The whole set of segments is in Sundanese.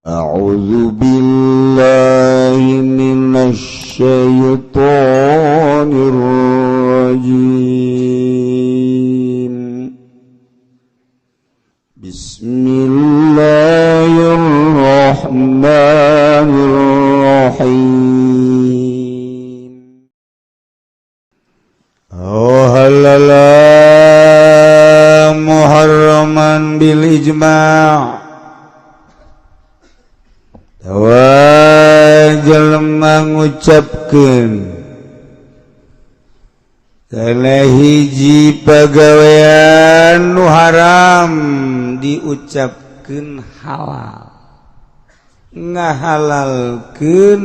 A'udzu billahi minasy syaithanir rajim. Bismillahirrahmanirrahim. Oh halala muharraman bil ijma'. Jelema ngucapkeun kana hiji pagawean nu haram diucapkeun halal, ngahalalkeun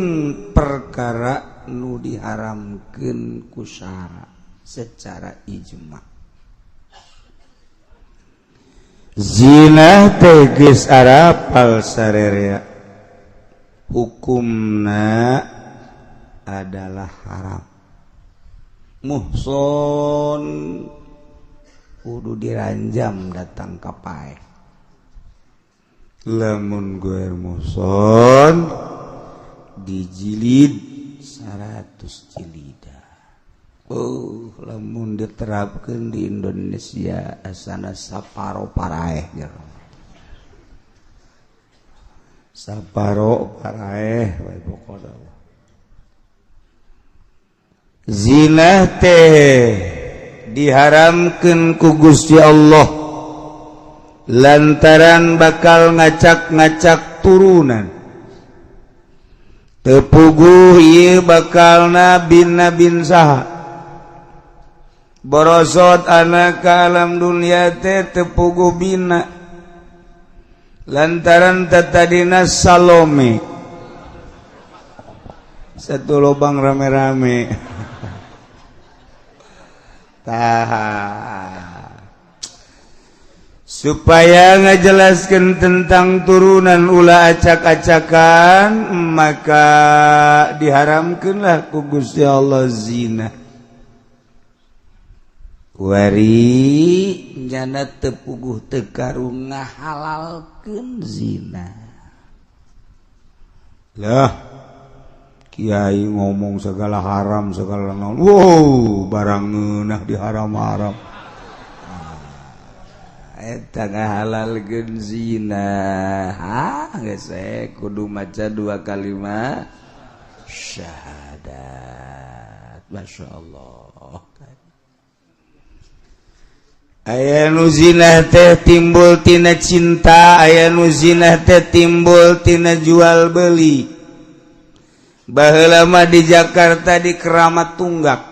perkara nu diharamkeun ku syara secara ijma. Zina teh geus arapal sarerea, hukumna adalah haram. Muhson kudu diranjam datang ka paeh. Lamun goer muhson dijilid 100 jilida. Oh, lamun diterapkeun di Indonesia asana saparo paraeh jero. Saparo paraeh wae pokona. Zina teh diharamkeun ku Gusti Allah lantaran bakal ngacak-ngacak turunan. Teu puguh ieu bakalna bin saha. Borosot anak ka alam dunia teh teu puguh bina lantaran tatadina Salome satu lubang rame-rame. Tah, supaya ngajelaskan tentang turunan ulah acak-acakan, maka diharamkanlah ku Gusti Allah zina. Wari jana tepuguh tekarung ngahalalkeun zina. Lah kiai ngomong segala haram segala naon. Wow, barang ngeunah diharam-haram. Eta ngahalalkeun zina. Ha, geus kudu maca dua kalimat syahadat. Masya Allah. Aya nu zina teh timbul tina cinta, aya nu zina teh timbul tina jual beli. Baheula mah di Jakarta di Keramat Tunggak.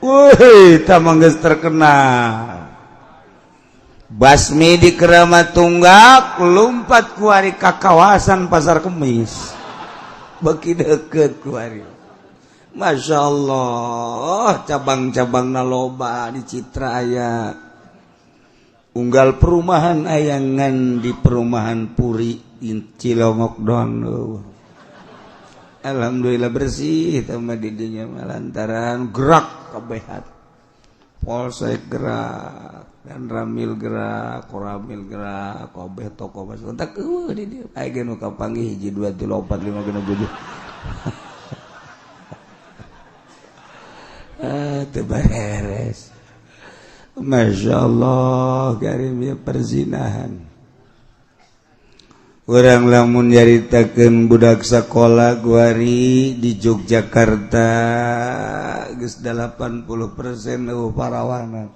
Wih, tamang geus terkenal. Basmi di Keramat Tunggak lumpat kuari ka kawasan Pasar Kemis. Beki deket kuari. Masya Allah, cabang-cabang loba di Citra aya. Unggal perumahan ayangan di perumahan Puri di Cilongok doang. Alhamdulillah bersih sama didinya lantaran gerak kabehat. Polsek gerak dan Ramil gerak, Koramil gerak, kabeh toko mas kontak eueuh di dieu. Aya ge nu kapanggih 1 2 3 4 5 6 7. Teu beres. Masya Allah, karim perzinahan. Urang lamun nyaritakeun budak sakola guari di Yogyakarta geus 80% eueuh parawanan.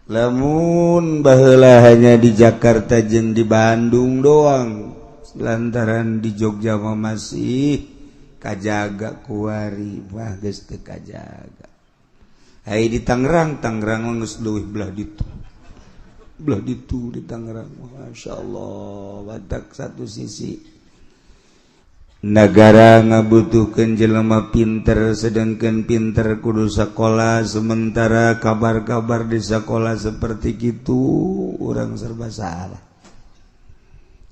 Lamun baheula hanya di Jakarta jeung di Bandung doang, lantaran di Jogja mah masih kajaga kuari, wah geus teu kajaga. Hai di Tangerang, Tangerang mah geus leuwih belah ditu. Belah ditu di Tangerang, Masya Allah, batak satu sisi negara ngabutuhkeun jelema pinter, sedangkan pinter kudu sekolah, sementara kabar-kabar di sekolah seperti gitu urang serba salah.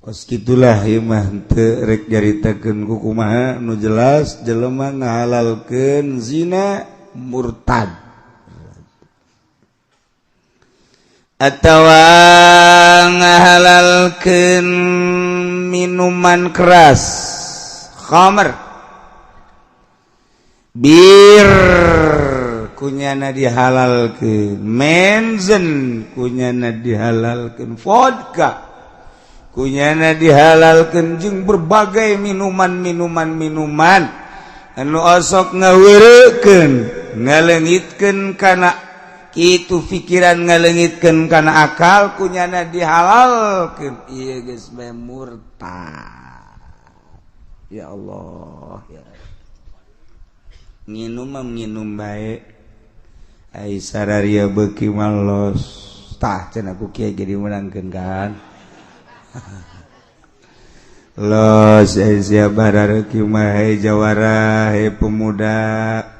Kos kitulah ieu mah teu rek nyaritakeun ku kumaha nu jelas jelema ngahalalkeun zina murtad. Atawa ngahalalkeun minuman keras, khamr, bir kunyana dihalalkeun, menzen kunyana dihalalkeun, vodka kunyana dihalalkeun, jeung berbagai minuman-minuman minuman anu osok ngaweurekeun, ngaleungitkeun kana itu pikiran, ngaleungitkeun kana akal, kunyana dihalalkeun. Ieu geus bae murtad. Ya Allah, ya nginum mah nginum bae, ai sararia beuki malos. Tah, cenah ku kiai jadi meunangkeun kan los. Siap barareuki mah, hei jawara, hei pemuda,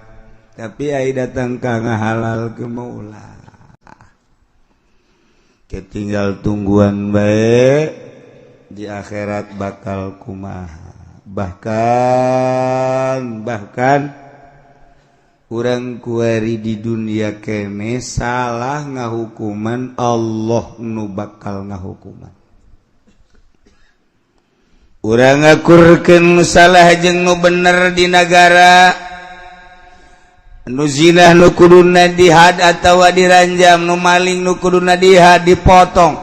tapi ai datang ka ngahalal ke maulah tinggal tungguan bae di akhirat bakal kumaha. Bahkan bahkan urang kuari di dunia kene salah ngahukuman, Allah nu bakal ngahukuman. Urang ngakurkeun salah jeung nu bener di negara. Nu zina nu kuduna dihad atawa diranjam, nu maling nu kuduna dihad dipotong,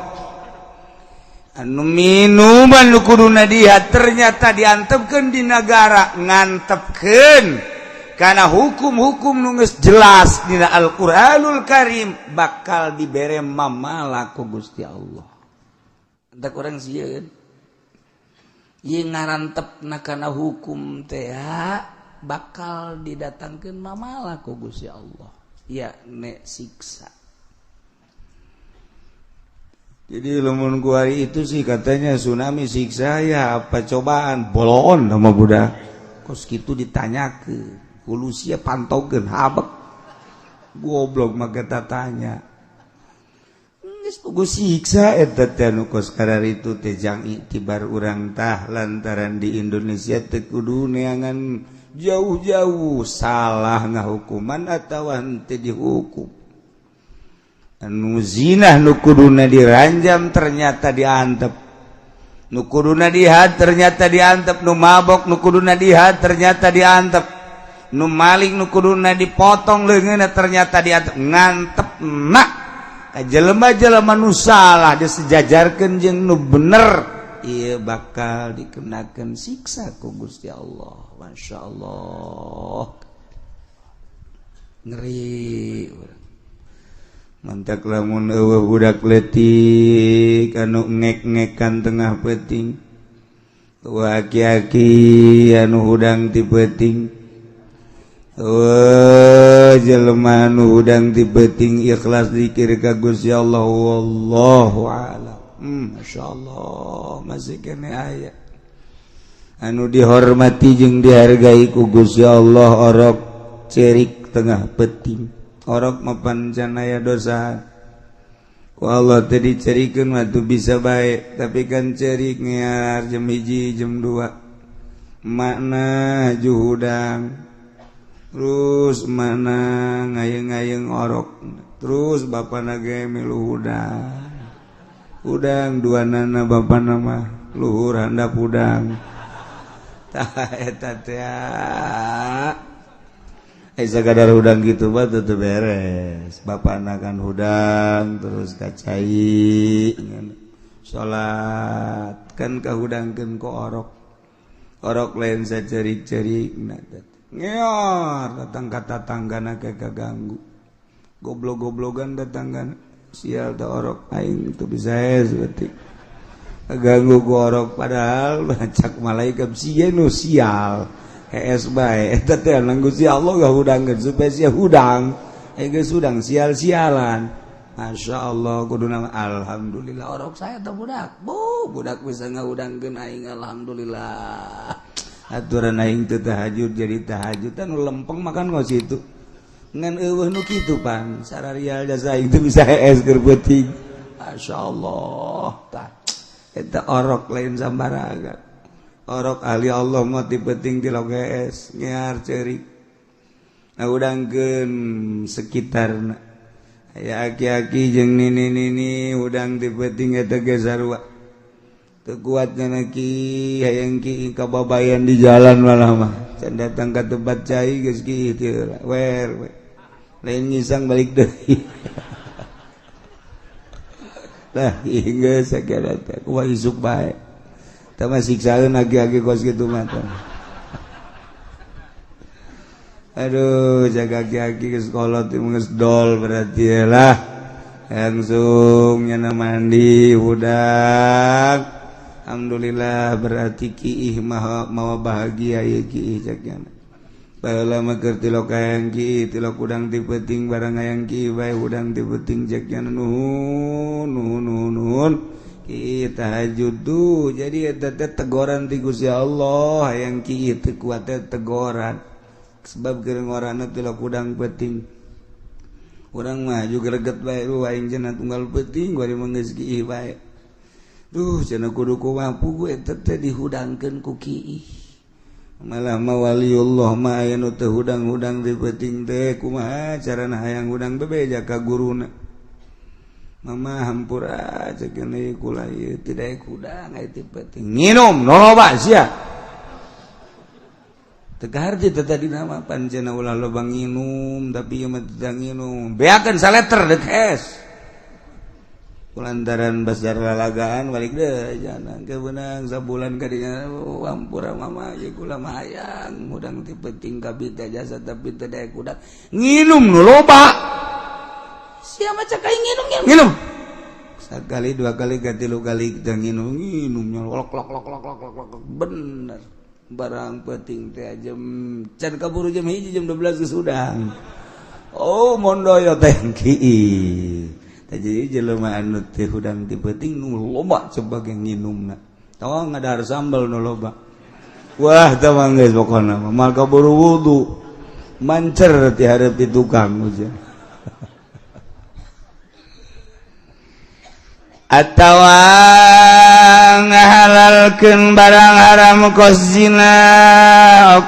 anu minuman nu kuduna dihad ternyata diantepkeun di negara. Ngantepkeun karena hukum-hukum nu geus jelas dina Al-Qur'anul Karim bakal dibere mamala ku Gusti Allah. Entak urang sieun ieu ngarantep na kana hukum teh bakal didatangkeun mamala ku Gusti Allah, ya nek siksa. Jadi lamun kuari itu sih katanya tsunami siksa ya, apa cobaan bolon sama budak kos kitu ditanyakeun kulusia pantaukeun habek goblok mah kita tanya geus pugu siksa eta teh. Nu kos itu teh jang iktibar urang tah, lantaran di Indonesia teu kudu neangan jauh-jauh salah ngahukuman atau henteu dihukum. Anu zinah nu kuduna diranjam ternyata diantep, nu kuduna dihad ternyata diantep, nu mabok nu kuduna dihad ternyata diantep, nu maling nu kuduna dipotong leungeunna ternyata diantep. Ngantep nak jelema-jelema nu salah disejajarkeun jeung nu bener, ieu bakal dikenakeun siksa ku Gusti Allah. Masya Allah, ngeri. Mantak lamun eueuh budak leutik anu ngek-ngekan tengah peuting, eueuh aki-aki anu hudang ti peuting, eueuh jelema anu hudang ti peuting ikhlas zikir ka Gusti Allah, wallahu a'lam. Masya Allah, masih kene aya anu dihormati jeung dihargai ku Gusti Allah orok cerik tengah peuting. Orok mapan can aya dosa ku Allah teh dicerikeun mah tuh bisa baik, tapi kan cerik ngear jam 1, jam 2, makna juhudang terus, mana ngayeng-ngayeng orok terus, bapak ge milu hudang hudang, dua nana bapak nama luhur handap hudang. Tah, eta teh sakadar hudang gitu mah teu beres. Bapana kan hudang terus kacai salat kan kahudangkeun ku orok. Orok lain sacerik-cerik ngeor datang ka tatanggana ke kaganggu, goblok-goblogan datangkan. Sial teh orok aing teu bisa berarti kaganggu ku orok, padahal cak malaikat sieun nu sial hees bae. Eta teh nang Gusti Allah gahudangkeun supaya sia hudang, eh geus hudang sial-sialan. Masya Allah, kudu nama alhamdulillah orok saya teh budak bu budak bisa ngahudangkeun aing, alhamdulillah. Aturan aing teu tahajud jadi tahajud kan lempeng makan kos itu ngan eueuh nu kitu pan sararial jasa aing teu bisa hees keur peuting. Masya Allah, tah eta orok lain sambarangan. Orok ahli Allah mah ti peuting ti hees ngear ceurik ngahudangkeun sekitarna. Aya aki-aki jeung nini-nini hudang ti peuting eta ge sarua. Teu kuat nya ki hayang ki kababayan di jalan malah mah. Can datang ka tempat cai geus ki teu wer we. Lain ngisang balik deui. Lah geus sagala teh kumaha isuk bae. Tah mah siksaeun agi-agi kos kitu mah teh. Aduh, jaga aki-aki ke sekolah teh geus dol berarti lah. Langsung nyana mandi hudang. Alhamdulillah berarti kiih maha mawa bahagia ieu kiih cek nyana. Baheula mah keur tilok hayang kiih, tilok hudang ti peuting barang hayang kiih bae hudang ti peuting cek nyana nuhun nuhun nuhun nuhun. Kiih tahajud tuh jadi eta teh tegoran ti Gusti Allah hayang kiih teu kuat teh tegoran. Sebab keur ngorana tilok hudang peuting. Urang mah juga greget bae aing cenah tunggal peuting bari mah geus kiih bae. Duh cenah kudu kumaha pugu eta teh dihudangkeun ku kiih. Malah mah waliullah mah aya nu teu hudang-hudang di peuting teh kumaha carana hayang hudang bebeja ka guruna. Mama hampura cek ieu kula ieu teu daek hudang aya ti peuting. Nginum loba sia. Tegar teh tadi nama pancena ulah loba nginum tapi ieu mah teu nginum. Beakeun saleter deuk es. Kulantaran basar lalagaan balik deh jangan kebenang sabulan kadinya ampura mama ieu kula mah hayang hudang ti peuting kabita jasa tapi teu daek hudang nginum nu loba. Sia mah cek aing nginum nginum. Sakali dua kali tilu kali teu nginum nginumnya lok lok lok lok lok lok bener. Barang penting teh jam can kaburu jam 1 jam 12 geus hudang. Oh mondoyo teh kiih. Tah jadi jelema anu teu hudang ti peuting nu loba sebagai nginumna. Tong ngadahar sambal nu loba. Wah teh mah geus pokona mah mal kaburu wudu. Mancer ti hareup ti tukang uja. Atawa ngahalalkeun barang haram kos zina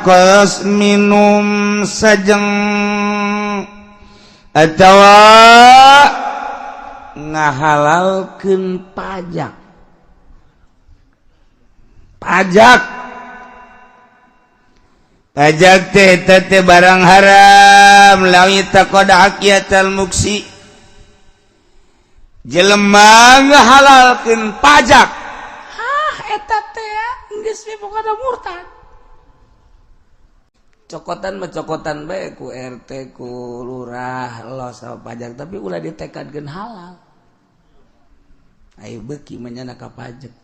kos minum sajeng atawa ngahalalkeun pajak pajak pajak teh teh barang haram lawi taqad haqiyatal muksi jelema ngahalalkeun pajak. Hah eta teh geus we pokona murtad. Cokotan mah cokotan bae ku RT ku lurah los sama pajak tapi ulah ditekadkeun halal. Ayo beuki mah nyana ka pajak.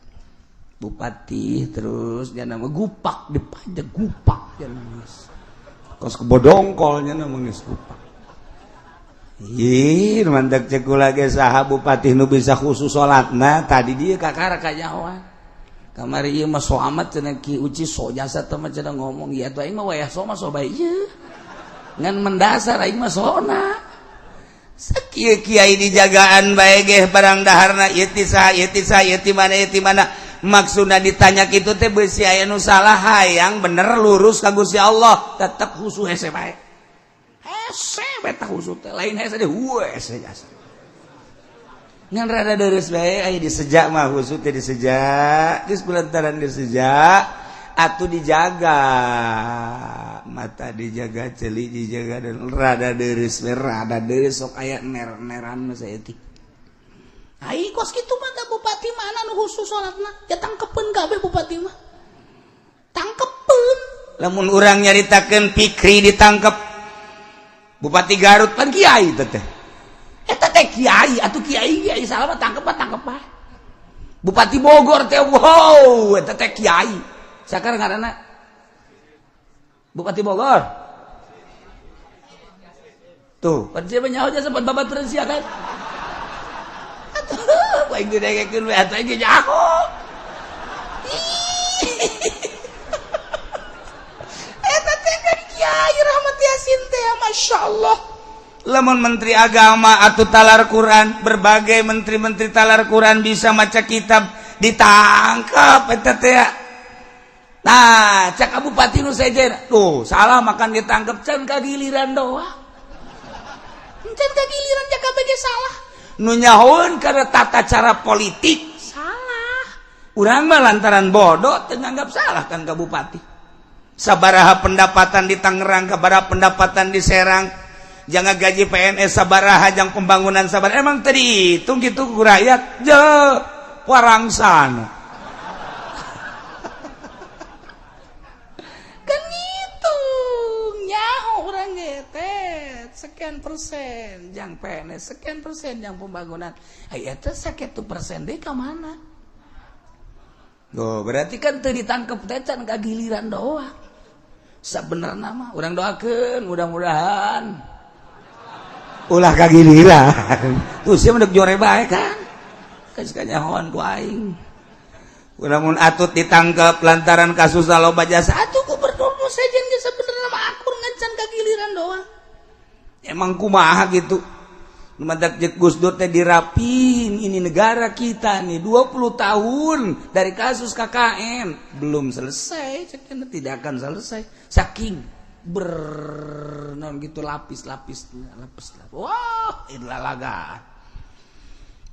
Bupati terus nyana mah gupak di pajak gupak nya geus. Kos kebodongkol nyana mah geus gupak. Ih, mantak cek kula ge saha bupati nu bisa khusus salatna tadi dia kakara kanyahoan. Kamari ieu mah so amat cenah Ki Uci so jasa teh mah cenah ngomong ieu atuh aing mah wayah so mah so bae ieu. Ngan mendasar aing mah sona. Sakieu kiai dijagaan bae ge barang daharna ieu ti saha ieu ti saha ieu ti mana ieu ti mana. Maksudna ditanya kitu teh beusi aya nu salah hayang bener lurus ka Gusti Allah tetep khusus hese bae. Hese beta khusus teh lain hese deh hese jasa. Ngan rada deres bae aya disejak mah khusus teh disejak geus kulantaran disejak atuh dijaga mata dijaga ceuli dijaga dan rada deres bae rada deres sok aya ner-neran mah saeutik. Ai kos kitu mah da bupati mana nu khusus salatna ya tangkepeun kabeh bupati mah. Tangkepeun. Lamun urang nyaritakeun Pikri ditangkep Bupati Garut pan kiai teh. Eta teh kiai atuh kiai kiai salah mah tangkep tangkep bae. Bupati Bogor teh wow eta teh kiai. Sakarang ngaranna Bupati Bogor. Tuh, pan sia nyaho aja sempat babaturan sia kan. Atuh, aing didengekeun we atuh aing nyaho. Eta teh kan kiai Rahmat Yasin teh Masya Allah. Lamun menteri agama atau talar Quran, berbagai menteri-menteri talar Quran bisa maca kitab ditangkap eta teh. Nah, cak bupati nu sejen, tuh salah makan ditangkap can kagiliran doang. Can kagiliran KBG salah. Nu nyahoeun karena tata cara politik salah. Urang mah lantaran bodoh teu nganggap salah kan ka bupati. Sabaraha pendapatan di Tangerang, sabaraha pendapatan di Serang, jangan gaji PNS sabaraha, jang pembangunan sabaraha, emang tadi hitung gitu ku rakyat je warangsana. Kan ngitung nyaho urang ge teh sekian persen jang PNS, sekian persen jang pembangunan, aya teh sakitu persen deui ka mana? Oh, berarti kan teu ditangkep teh can kagiliran doang. Sebenarnya mah urang doakeun mudah-mudahan ulah kagiliran. Tuh sia mah jore bae kan. Geus kanyahoan ku aing. Lamun Atut ditangkap lantaran kasus loba jasa, atuh gubernur nu sejen ge sebenarnya mah akur ngan can kagiliran doang. Emang kumaha gitu. Nu mantak jeung Gus Dur teh dirapin ini negara kita nih 20 tahun dari kasus KKN belum selesai, cek tidak akan selesai. Saking ber non gitu lapis-lapis lapis lapis. Wah, lalaga.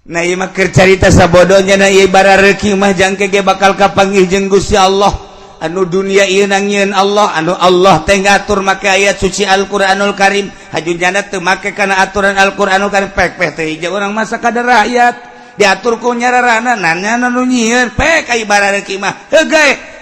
Nah ieu mah keur carita sabodonya, nah ieu barareuki mah jangke ge bakal kapanggih jeung Gusti Allah. Anu dunia ieu nangieun Allah, anu Allah teh ngatur make ayat suci Al-Qur'anul Karim, haju nyana teu make kana aturan Al-Qur'anul Karim pek-pek teh hiji urang masa kadar rakyat diatur ku nyararana nanya nu nyieun pek ai barareuki mah heuh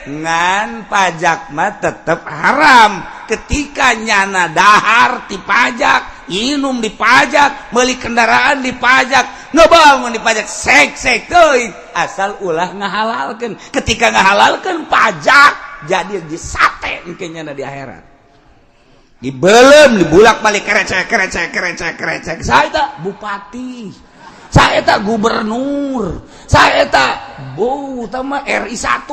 ngan pajak mah tetep haram. Ketika nyana dahar dipajak, inum dipajak, beli kendaraan dipajak, ngebangun dipajak, sek sek teuing asal ulah ngahalalkeun. Ketika ngahalalkeun pajak jadi disate engke nyana di akhirat, dibelem dibulak balik kerecek kerecek kerecek kerecek. Saya tak bupati, saya tak gubernur, saya tak bu tama RI 1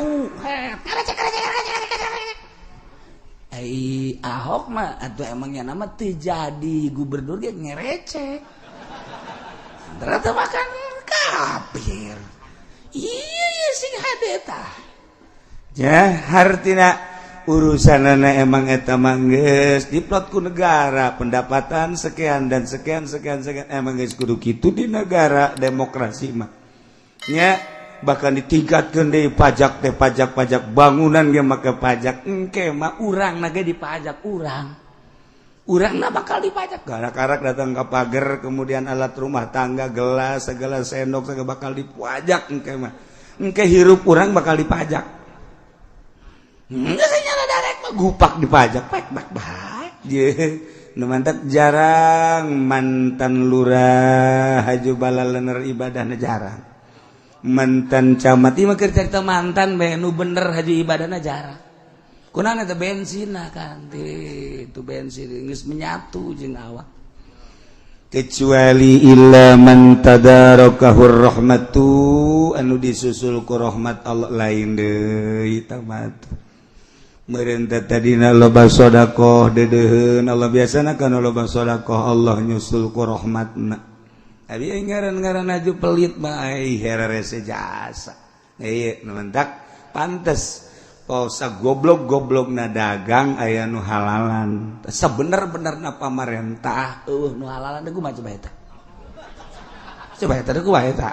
kerecek kerecek kerecek kerecek. Ai Ahok mah atau emangnya nama terjadi gubernur dia ngerecek ternyata makan kafir. Iya iya sing hade tah ya hartina urusanana emang eta mah geus diplot ku negara pendapatan sekian dan sekian sekian sekian, emang geus kudu kitu di negara demokrasi mah nya. Bahkan ditingkatkan deui pajak teh, pajak-pajak bangunan ge make pajak. Engke mah urang na ge dipajak, urang urang na bakal dipajak. Karak-karak datang ke pagar, kemudian alat rumah tangga, gelas segala, sendok segala bakal dipajak. Engke mah engke hirup urang bakal dipajak. Enggak sih nyala darek mah gupak dipajak pek bak bae. Nu mantak jarang mantan lurah haju balalener ibadahna, jarang mantan camat. Ieu mah keur carita mantan bae, nu bener haju ibadahna jarang. Kunaon eta? Bensin kan itu bensin geus menyatu jeung awak, kecuali illa man tadarakahur rahmatu, anu disusul ku rahmat Allah lain deui tamat. Meureun teh tadina loba sedekah deudeuheun Allah, biasana kana loba sedekah Allah nyusul ku rahmatna. Abi ngaran-ngaran aju pelit mah ai herese jasa. Ieu nu mentak pantes posa goblok-goblok na dagang aya nu halalan. Sebener-benerna pamarentah eueuh nu halalan deui kumaha coba eta? Coba eta deui kumaha eta?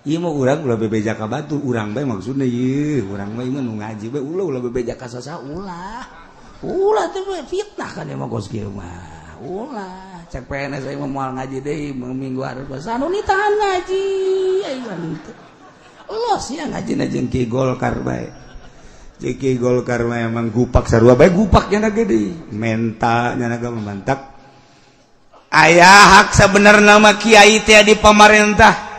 Ieu mah urang ulah bebeja ka batur, urang bae maksudna ieu, urang mah ieu mah nu ngaji bae ulah ulah bebeja ka saha ulah. Ulah teh fitnah kan ieu mah kos kieu mah. Ulah cek PNS saya mau ngaji deh minggu harus anu tahan ngaji ayo teu los ya ngaji na jeung Ki Golkar bae. Jeung Ki Golkar mah emang gupak sarua bae, gupak nya gede menta nya ge mantak aya hak sebenarnya mah kiai teh di pamarentah.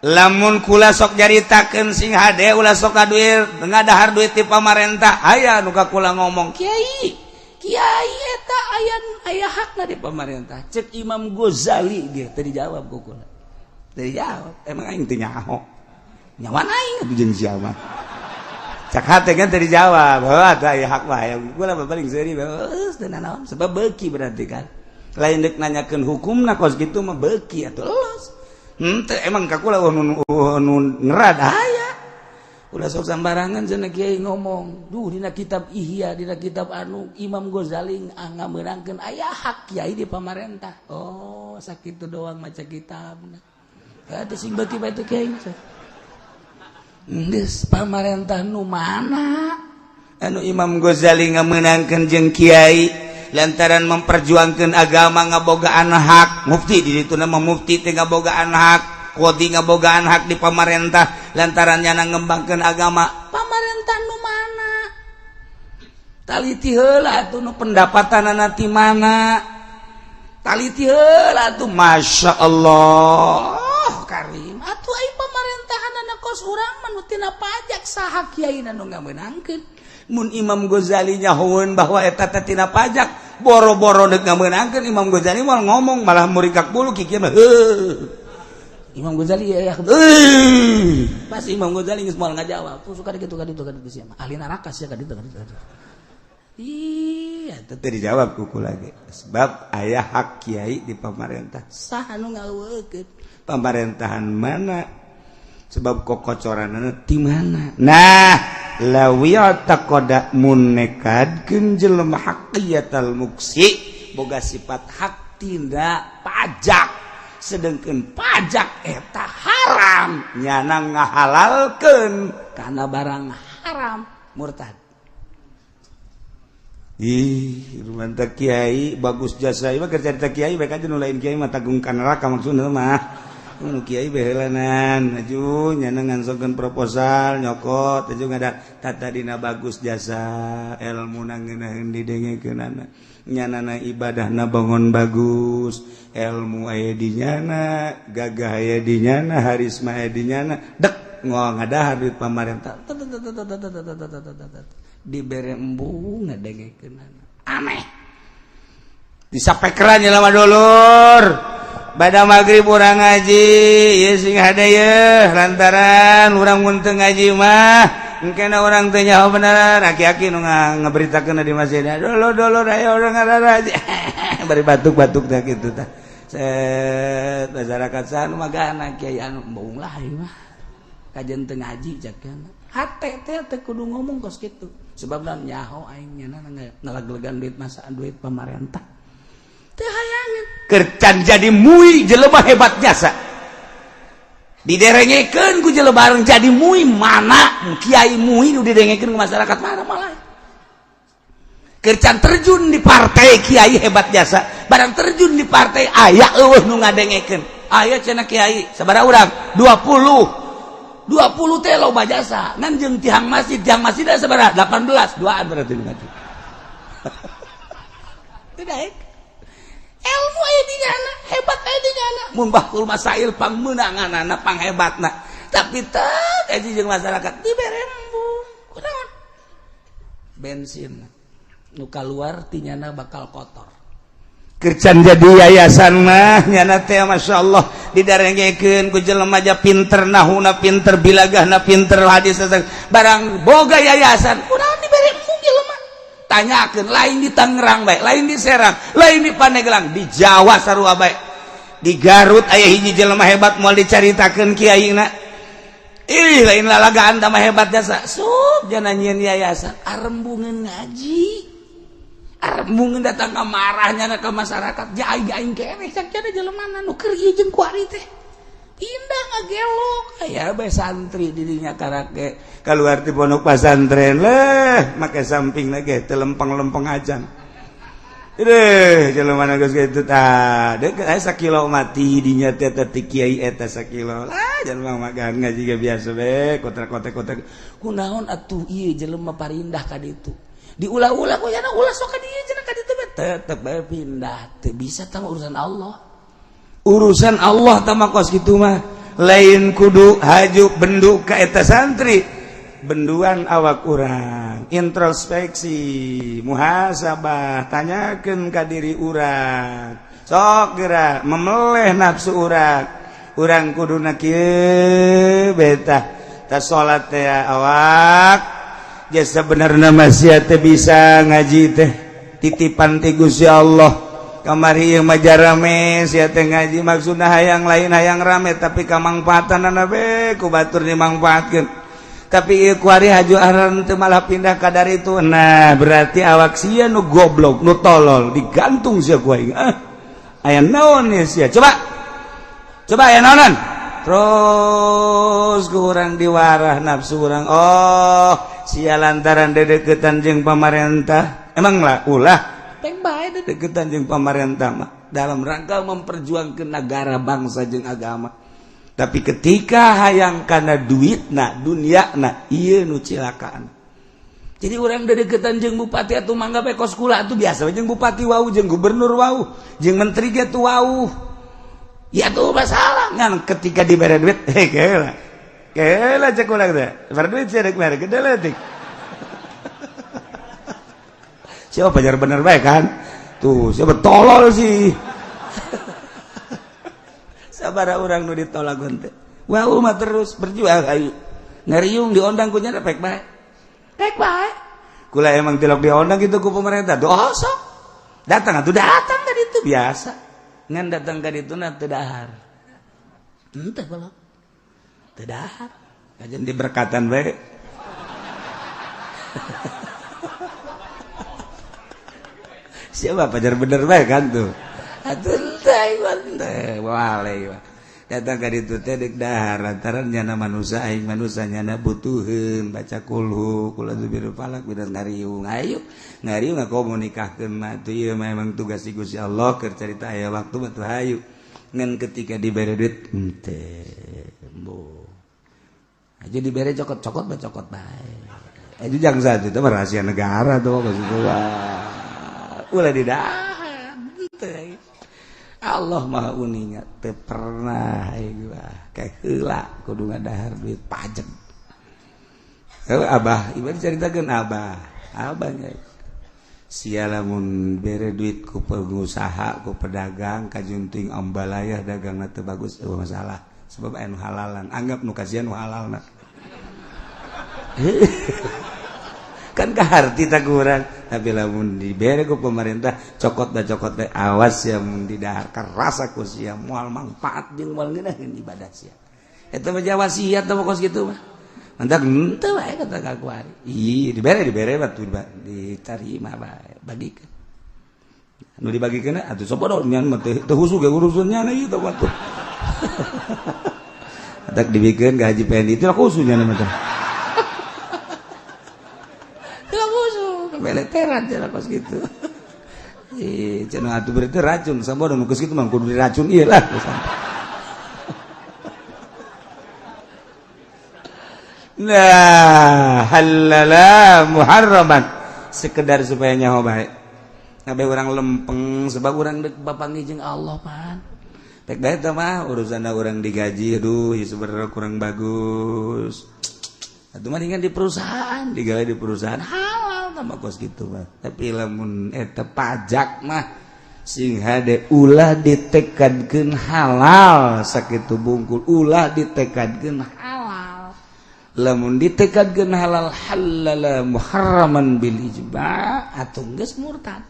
Lamun kula sok nyaritakeun sing hade ulah sok duit ngadahar duit di pamarentah, aya nu ka kula ngomong, "Kiai, kiai eta aya aya hakna di pamarentah." Cek Imam Ghazali ge teu dijawab ku kula, teu dijawab. Emang aing teu nyaho nyawan aing atuh jeung sia mah. Cak hate kan teu dijawab. Heuh atuh aya hak mah aya kula paling seuri geus teu nanaon sebab beuki berarti kan lain deuk nanyakeun hukumna kos kitu mah beuki atuh los. Henteu emang ka kula nu ngerad aya. Ulah sok sambarangan cenah kiai ngomong. Duh, dina kitab Ihya, dina kitab anu Imam Ghazali ngamenangkeun aya hak kiai di pamarentah. Oh, sakitu doang maca kitabna. Teu sing beuki bae teh kiai. Geus, pamarentah nu mana? Anu Imam Ghazali ngamenangkeun jeung kiai lantaran memperjuangkan agama ngabogaan hak mufti di ditu, nama mufti teh ngabogaan hak, qadhi ngabogaan hak di pamarentah lantaran nyana ngembangkeun agama. Pamarentah nu mana? Taliti heula atuh, nu pendapatanana ti mana? Taliti heula atuh. Masya Allah Karim atuh, ai pamerintahan kos urang mah nu tina pajak, saha kiai nu ngamenangkeun? Mun Imam Ghazali nyahoeun bahwa eta teh tina pajak, boro-boro deuk ngamenangkeun, Imam Ghazali moal ngomong, malah murikak bulu kikieu mah. Heuh, Imam Ghazali ya, heuh, pas Imam Ghazali geus moal ngajawab tuh, suka kitu ka ditu ka ditu, sia mah ahli neraka sia, ka ditu ka ditu. Iya, itu teh dijawab kuku lagi. Sebab aya hak kiai di pemerintah. Saha nu ngaweukeun? Pemerintahan mana? Sebab kokocoranana di mana? Nah, lawi taqoda mun nekadkeun jelema haqiyatal muksi, boga sifat hak tindak pajak, sedangkan pajak eta haram, nyana ngahalalkeun karena barang haram, murtad. Ih, mantap kiai bagus jasa ieu mah, keur carita kiai baik aja, nu lain kiai mah tanggung ka neraka maksudna mah. Nu kiai behelanan aju nyana ngangsongkeun proposal nyokot aju ngada tata dina bagus jasa, ilmu ngeunaheun didengekeunana, nyanana ibadahna bangun bagus, ilmu aya di nyana, gagah aya di nyana, harisma aya di nyana, dek ngadahar duit pamarentah dibere embung ngadengekeun, aneh. Disapekeran jelema dulur, pada maghrib urang ngaji ye, sing hade ye, lantaran urang mun teu ngaji mah engkena urang teu nyaho bener. Aki-aki nu ngaberitakeun di masjid, "Dulur dulur, ayo urang ngaji," bari batuk-batuk teh kitu tah. Set, masyarakat sana magana kiai anu embung lah ieu mah, kajen teu ngaji cak hate teh, teh kudu ngomong kos kitu, sebab dan nyaho aing nyana ngalaglegan duit masa duit pamarentah teu hayangeun. Kercan jadi mui jelema hebat jasa diderengekeun ku jelema, bareng jadi mui mana kiai mui nu didengekeun ku masyarakat mana? Malah kercan terjun di partai, kiai hebat jasa barang terjun di partai aya eueuh nu ngadengekeun. Aya cenah kiai sabaraha urang? 20. 20 teh loba jasa, ngan jeung tiang masjid, tiang masjid ada sabaraha? 18, duaan berarti nu ngaji. Tidak ilmu aya di nyana, hebat aya di nyana, mun bahul masail pangmeunanganana, panghebatna, tapi teu kaji jeung masyarakat dibere embung. Kunaon? Bensin nu kaluar ti nyana bakal kotor. Kercan jadi yayasan mah nyana teh Masya Allah didarengekeun ku jelema aja pinter nahuna, pinter bilagahna, pinter hadis, barang boga yayasan, kunaon dibere embung jelema? Tanyakeun, lain di Tangerang bae, lain di Serang, lain di Pandeglang, di Jawa sarua bae. Di Garut aya hiji jelema hebat, moal dicaritakeun kiaina. Ih, lain lalagaan mah, hebat jasa sup jana nyieun yayasan, arembungeun ngaji, arembungeun datang ke marahnya ke masyarakat, ja aing aing keneh cak cenah jelema nu keur ieu jeung kuari teh pindah ngagelok aya bae santri di dinya karake keluar di pondok pesantren leh make samping lagi teu lempeng-lempeng ajan. Deh, jelema geus kitu tah. Dek aya sakilo mati dinya teh teh kiai eta sakilo. Lah, jelema magan ngaji ge biasa be, kotak-kotak-kotak. Kunaon atuh ieu jelema parindah ka ditu? Diulah-ulah ku yana ulah sok ka dieu cenah, ka ditu tetep bae pindah. Teu bisa tah, urusan Allah. Urusan Allah tah mah kos kitu mah. Lain kudu haju bendu ka eta santri. Benduan awak urang, introspeksi, muhasabah, tanyakan ka diri urang, sok geura memeleh nafsu urang. Urang kuduna kieu beta ta salat teh awak jasa benerna masih teh bisa ngaji teh titipan ti Gusti Allah. Kamari ieu mah jarame sia teh ngaji, maksudna hayang lain hayang rame, tapi kamangfaatanana be ku batur dimangfaatkeun. Tapi ieu kuari haju aran teu malah pindah ka dari itu. Nah, berarti awak sia nu goblok, nu tolol, digantung sia ku aing. Ah. Aya naon ya sia? Coba. Coba aya naonan? Terus kurang diwarah nafsu urang. Oh, sia lantaran dedeketan jeung pamarentah. Emang lah ulah peng bae dedeketan jeung pamarentah mah dalam rangka memperjuangkan negara, bangsa jeung agama. Tapi ketika hayang karena duit na dunia na iya nu cilakaan. Jadi orang dedeketan jeung bupati atau mangga bae kos kula atuh biasa jeung bupati wau, jeung gubernur wau, jeung menteri ge tuh wau. Ya tuh masalah ngan ketika dibere duit, heh kela. Kela cek urang teh. Bere duit sia rek mere gede leutik. Siapa pajar bener bae kan? Tuh, siapa tolol sih. Sabar orang nu ditolak teh. Wah, mah terus berjuang ayo. Ngariung diondang ku nya pek bae. Pek bae. Kula emang tilok diondang gitu ku pemerintah. Dosa. Datang atuh datang tadi itu biasa. Ngan datang ka ditu na teu dahar. Henteu kalau. Teu dahar. Kajian diberkatan bae. Siapa pajar bener bae kan tuh. Atuh teh wale datang ka ditu teh deuk dahar lantaran nyana manusia aing manusia nyana butuheun baca kulhu kula biru falak bidan ngariung ayo ngariung ngakomo nikahkeun mah tuh ieu mah emang tugas si Gusti Allah keur carita aya waktu mah tuh hayu ngan ketika dibere duit henteu embo aja dibere cokot-cokot bae cokot bae itu jangan satu itu mah rahasia negara tuh maksudnya ulah didahar henteu. Allah maha uninga teu pernah gua kayak heula kudu ngadahar duit pajak. Heuh abah ieu dicaritakeun abah. Abahnya sia lamun bere duit ku pengusaha ku pedagang kajunting ambalayah dagangna teu bagus eueuh masalah sebab aya nu halalan anggap nu kasihan nu halalna. Kan kaharti tak kurang tapi lamun dibere ku pemerintah cokot da cokot da awas ya mun didahar kerasa ku sia moal manfaat jeung moal ngeunaheun ibadah sia eta mah wasiat teh kos kitu mah mantak henteu bae kata ka kuari ih dibere mah tuh diterima bae bagikeun nu dibagikeun atuh sobodo nyan mah teu husu ge urusannya na ieu teh mah tuh tak dibikeun ka Haji Pendi itu khususnya mah teh beleteran cenah kos gitu. Ih, cenah atuh berarti racun, sabodo nu geus kitu mah kudu diracun ieu lah. Nah, halala muharraman sekedar supaya nyaho bae. Ngabe urang lempeng sebab urang deuk bapanggih jeung Allah pan. Tek bae teh mah urusanna urang digaji aduh ieu sebenarnya kurang bagus. Atuh mah di perusahaan, digawe di perusahaan halal tambah kos gitu mah. Tapi lamun eta pajak mah sing hade ulah ditekadkeun halal sakitu bungkul, ulah ditekadkeun halal. Lamun ditekadkeun halal halala muharraman bil ijma' atuh geus murtad.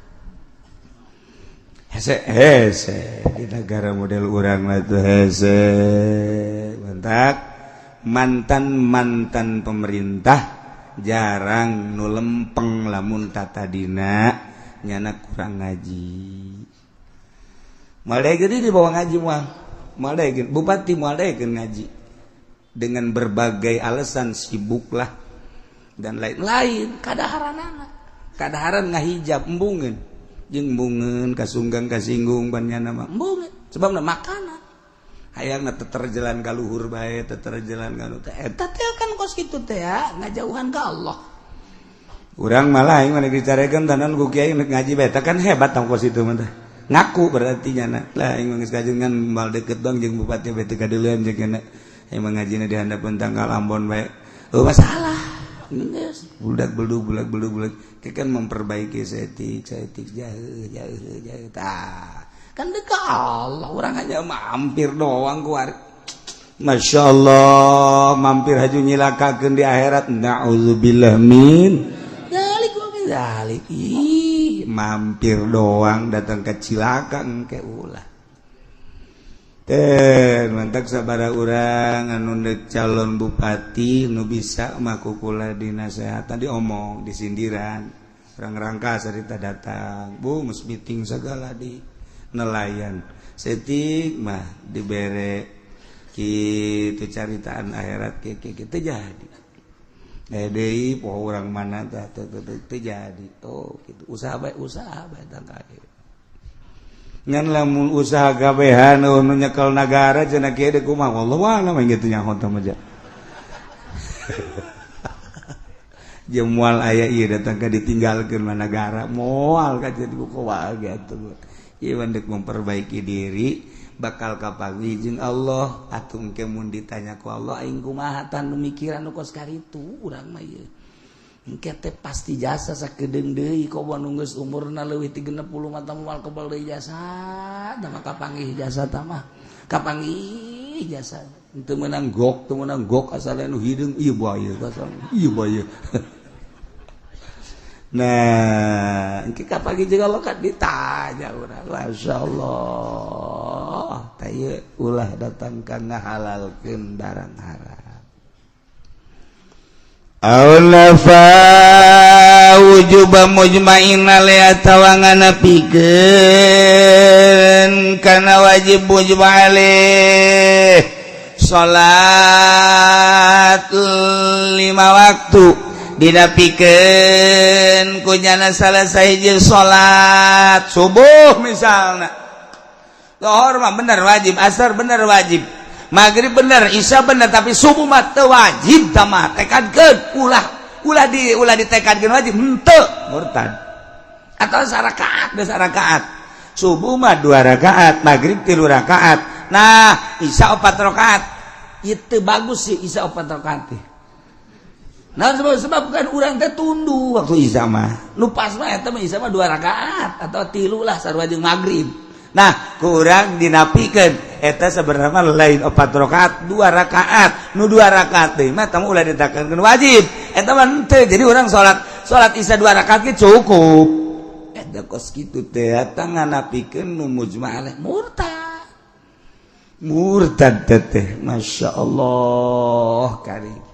Hese hese di negara model urang mah tuh hese. Mantak mantan-mantan pemerintah jarang nu lempeng lamun tatadina nyana kurang ngaji. Moal daekeun dibawa ngaji moal. Moal daekeun bupati moal daekeun ngaji. Dengan berbagai alasan sibuklah dan lain-lain kadaharanana. Kadaharan ngahijab embungeun. Jeung embungeun kasunggang kasinggung ban nyana mah embungeun sebabna makanan. Hayangna teter jalan ka luhur bae, teter jalan ka nu teh. Eta teh kan kos kitu teh ya, ngajauhan ka Allah. Urang malah aing mah dicarekeun tanan ku kiai ngaji bae, kan hebat tong kos itu mah teh. Ngaku berarti nyana. Lah aing mah geus kajengan mal deket bang jeung bupati bae teu kadeuleun jeung kana. Aing mah ngajina di handapeun tanggal Ambon bae. Oh masalah. Geus budak beldug budak beldug budak. Kan memperbaiki setik setik jauh jauh jauh tah. Kan dekat Allah orang hanya mampir doang keluar. Masya Allah mampir haju nyilakakeun di akhirat. Na'udzubillah min dzalik wa min dzalik. Ih, mampir doang datang ke cilaka engke ulah. Eh, mantap sabara urang anu calon bupati nu bisa mah kukula dinasehatan, diomong, disindiran. Orang rangka cerita datang, Bu, mus meeting segala di nelayan setik mah dibere kitu caritaan akhirat ke kitu jadi eh deui poho urang mana tah teu jadi. Oh, kitu usaha bae, usaha bae tangka ngan lamun usaha gabehan nu nyekel nagara cenah kieu deui kumaha, wallahu a'lam kitu nyaho teh mah jeung moal aya ieu datang ka ditinggalkeun mah nagara moal ka jadi kumaha gitu. Ieu deuk memperbaiki diri bakal kapanggih jeung Allah atuh engke mun ditanya ku Allah aing kumaha tah nu mikiran nu kos karitu urang mah ieu engke teh pasti jasa sakedeung deui komo nu geus umurna leuwih ti 60 mah moal kebal deui jasa tah mah kapanggih jasa tah mah kapanggih jasa teu meunang gok, teu meunang gok asal nu hideung ieu bae asal ieu bae. Nah, engke kapanggih jeung Allah kan ditanya urang, masyaallah tah ieu ulah datang ka ngahalalkeun barang haram. Aw nafa wujuba mujma'in alaihi atawa nganapikeun kana wajib mujma' alaih salat 5 waktu dinapikeun kunyana salah sahiji salat subuh misalna, lohor mah bener wajib, asar bener wajib, maghrib bener, isya bener, tapi subuh mah teu wajib tah mah tekadkeun ulah ulah di ulah ditekadkeun wajib henteu murtad. Atau sarakaat geus sarakaat subuh mah 2 rakaat, maghrib 3 rakaat, nah isya 4 rakaat itu bagus sih isya 4 rakaat teh. Nah sebab kan urang teh tunduh waktu isya mah nu pas mah eta mah isya mah 2 rakaat atau 3 lah sarua jeung maghrib. Nah kurang dinapikeun eta sebenarnya lain 4 rakaat, 2 rakaat, nu 2 rakaat deui mah tamu ulah ditekankeun wajib eta mah henteu. Jadi urang salat salat isya 2 rakaat ge cukup eta kos kitu teh eta nganapikeun nu mujma' alaih murtad, murtad teh Masya Allah karim.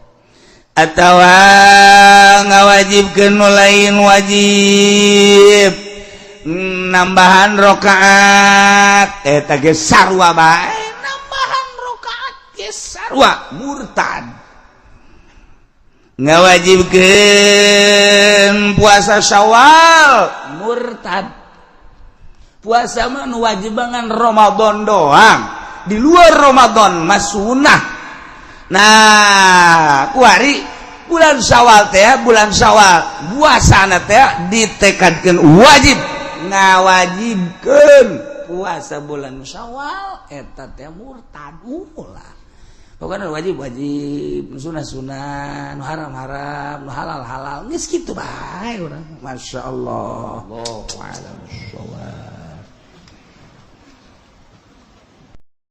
Atawa ngawajibkeun nu lain wajib nambahan rokaat eta ge sarua bae, nambahan rokaat ge sarua murtad. Ngawajibkeun puasa Syawal murtad. Puasa mah nu wajib ngan Ramadan doang, di luar Ramadan mah sunah. Nah kuari bulan Syawal teh, bulan Syawal puasana teh ditekadkeun wajib, ngawajibkeun puasa bulan Syawal eta teh murtad. Ulah pokoknya wajib wajib, sunah sunah, nu haram haram, nu halal halal, geus kitu bae urang. Masya Allah. Allahu a'lam bissawab.